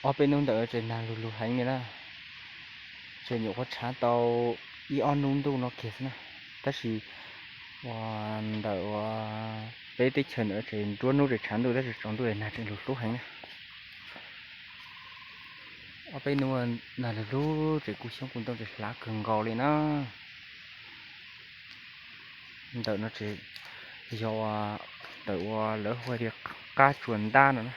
Ob peb hnub ntawm no ces nag lug lug heev li na, ces nyuam qhuav tshav tau ib ob hnub ntuj no kiag xwb na, tab sis ua ntawm ua peb teb chaws ntawm no ces nruab hnub ces tshav ntuj tab sis tsaus ntuj nag tseem lug hlub heev na. Ob peb hnub nag lug lug ces kuj xyoob kuj ntoo ces hlav kawg nkaus li na. Ntawm no ces yog ntawm ua lawv hu tias qab tsuas ntab no na.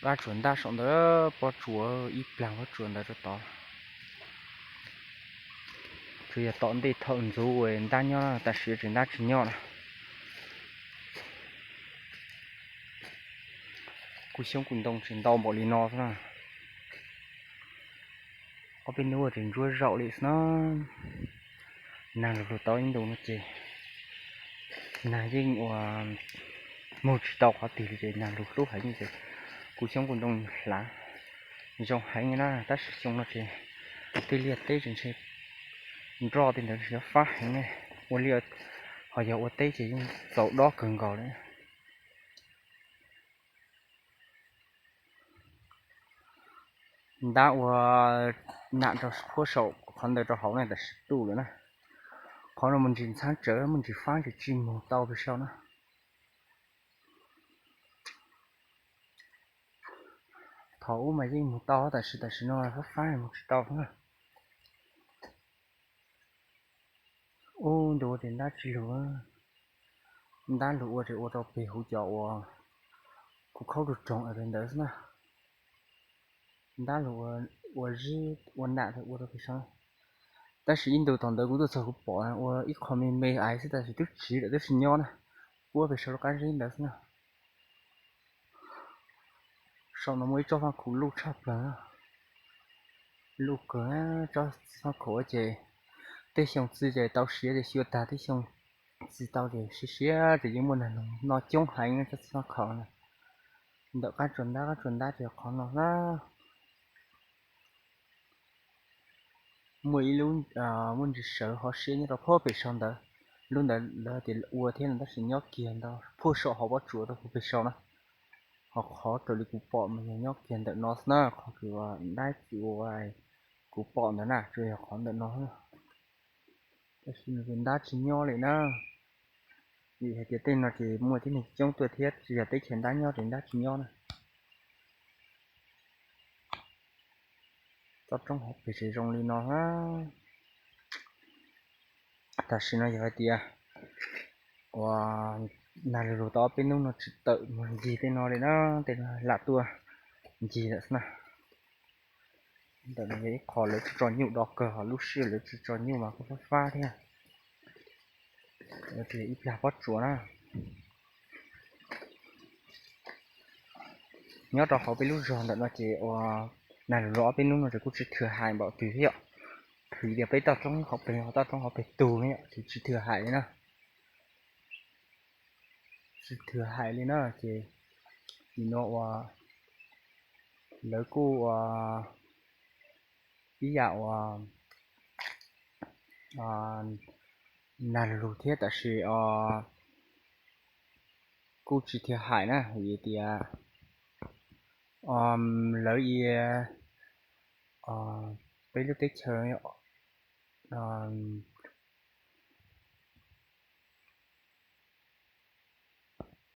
Qab tsuas ntab saum ntawd, pob tsuas ib plag pob tsuas ntawd rau tod. Tsuas yog tom ntej thaum ntxuv ntab nyob, tam sim tseem ntab tsis nyob na. Kuj xyoob kuj ntoo tseem ntau npaum li no xwb na. Ob peb hnub tseem ntsuab zaum li xwb na. Nag lug lug tau ib ntus no ces nag yeej ua moog tsis tau qhov twg li ces nag lug hlub heev ces kuj xyoob kuj ntoo hlav zoo heev na. Tab sis xyoo no ces tej liaj teb tseem ntshe nroj tej ntawd tseem yuav fab heev ne. Ua liaj ho yog ua teb ces yeej txaus dob kawg nkaus li. Ntab ua nam rau puag saum qhov ntawd rau hauv na tam sim tuj lawm na. Qhov no muaj ntsis ntxhab tsawv muaj ntsis fab ces tsis moog tau pes sau na. Thaum ub mas yeej moog tau tab sis tam sim no fab fab moog tsis tau na. Ub, ntu ua ces ntab tsis lug, ntab lug ua ces ua rau peg huv cov uas kuv khaub rau roog es ntawd xwb na. Ntab lug ua zib ua nam ua rau peg sau. Tab sis ib ntus tom ntawd kuv tuaj txog kuv pom ua ib qho me me ais xwb tab sis twb tsiv lawm twb tsis nyob na. Puab peg sau lub qab zib ntawd xwb na. Saum no muaj ib tsob faj khaum luj tshaj plaws, luj kawg. Tsob faj khaum ces tej xyoo txi ces tau siav ces xyuas tag, tej xyoo txi tau ces siav siav ces yeej muaj nag lug no coob heev tsob txiv faj khaum na. Ntawm qab tsuas ntab, qab tsuas ntab ces qhov no na. Muaj ib lub, muaj ntsis sawv hov siab nyob rau puag pem saum ntawd. Lub ntawd lawv tias ua thiab no tab sis nyob kiag ntawd puag saum hauv pob tsuas rau puag pem saum na. Ho qhov raws li kuv pom mas yog nyob kiag ntawm no xwb na, qhov kws ntab txi ua kuv pom ntawd na tsuas yog qhov ntawm no. Tab sis nws ntab tsis nyob li na. Vim hais tias tej no ces muaj tib neeg coob tuaj thiab tsis yog teb chaws ntab nyob ces ntab tsis nyob na. Toj roob hauv pes tseem zoo li no. Tam sim no yog hais tias ua nag lug lug tau ob peb hnub no tsis tawm mus ncig tej no li na, tej no lam tuaj ncig lawm xwb na. Ntawm no yog ib qho lawv tsis tso nyuj do kawg, ho lub sij hawm lawv tsis tso nyuj mas kuj fab fab thiab. Ib plag pob tsuas na. Nyob rau hauv peb lub zog ntawm no ces ua nag lug lug ob peb hnub no ces kuj tsis thwm hais npaum twg thiab yom. Twb tias peb toj roob hauv pes, toj roob hauv pes tug ne yom, ces tsis thwm hais li na. Tsis thwm hais li na ces nim no ua lawv kuj ua ib yam ua nag lug thiab tab sis kuj tsis thwm hais na, vim tias lawv, peb lub teb chaws,